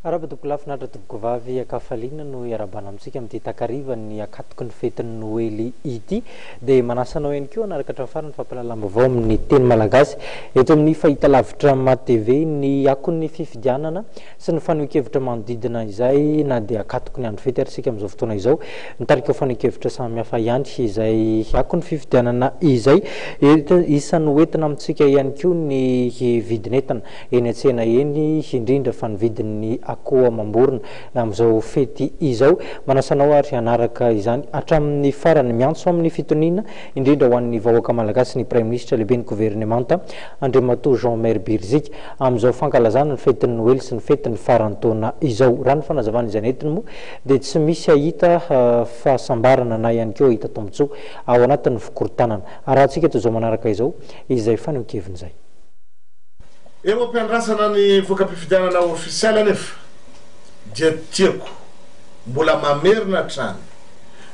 Arahaba tompokolahy finaritra tompokovavy ankafaliana no iarahabana amintsika amin'ity takariva ny akatoky ny fetin'ny Noely ity. Dia manasa anao ihany koa hanaraka hatramin'ny farany ny fampahalalam-baovao amin'ny teny malagasy eto amin'ny fahitalavitra MATV ny akon'ny fifidianana sy ny fanehoan-kevitra manodidina izay na dia akatoky ny andro fety ary isika amin'izao fotoana izao. Nitarika fanehoan-kevitra samihafa ihany izay akon'ny fifidianana izay. Isan'ny hoentina amintsika ihany koa ny vidin'entana eny an-tsena eny, indrindra fa ny vidin'ny akoho amam-borona amin'izao fety izao. Manasa anao ary hanaraka izany hatramin'ny farany. Miantso amin'ny fitoniana, indrindra ho an'ny vahoaka malagasy ny Praiminisitra lehiben'ny governemanta, Andriamatoa Jean Omer Beriziky, amin'izao fankalazana ny fetin'ny Noely sy ny fetin'ny faran'ny taona izao. Raha ny fanazavana izay nentiny moa dia tsy misy hahita fahasambarana na ihany koa hahita tombontsoa ao anatin'ny fikorontanana. Arahantsika eto izao manaraka izao izay fanehoan-keviny izay. Eo am-piandrasana ny voka-pifidianana ofisialy anefa dia tiako mbola mamerina hatrany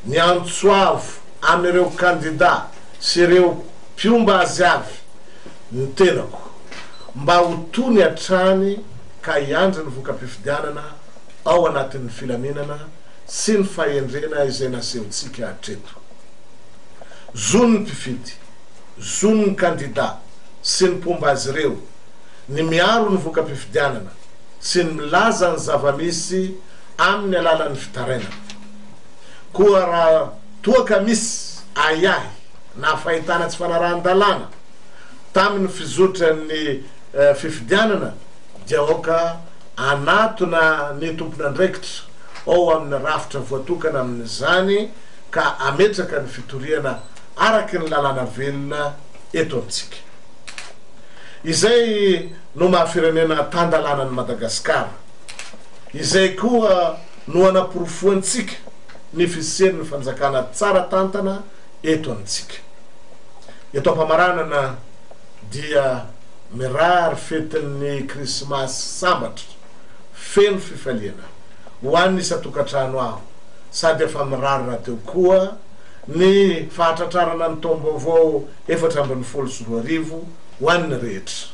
ny antso avo amin'ireo kandida sy ireo mpiomba azy avy ny tenako mba ho tony hatrany ka hiandry ny voka-pifidianana ao anatin'ny filaminana sy ny fahendrena izay nasehontsika hatreto. Zon'ny mpifidy, zon'ny kandida sy ny mpomba azy ireo ny miaro ny voka-pifidianana sy ny milaza ny zava-misy amin'ny alalan'ny fitarainana. Koa raha toa ka misy ahiahy na fahitana tsy fanarahan-dalàna tamin'ny fizotran'ny fifidianana dia aoka hanatona ny tompon'andraikitra ao amin'ny rafitra voatokana amin'izany ka hametraka ny fitoriana araky ny lalàna velona eto amintsika. Izay no maha firenena tan-dalàna an'i Madagasikara. Izay koa no anaporofoantsika ny fisian'ny fanjakana tsara tantana eto amintsika. Eto am-pamaranana dia mirary fetin'ny Krismasy sambatra, feno fifaliana ho an'ny isan-tokantrano aho sady efa mirary rahateo koa ny fahatratrarana ny taom-baovao 2014 ho an'ny rehetra.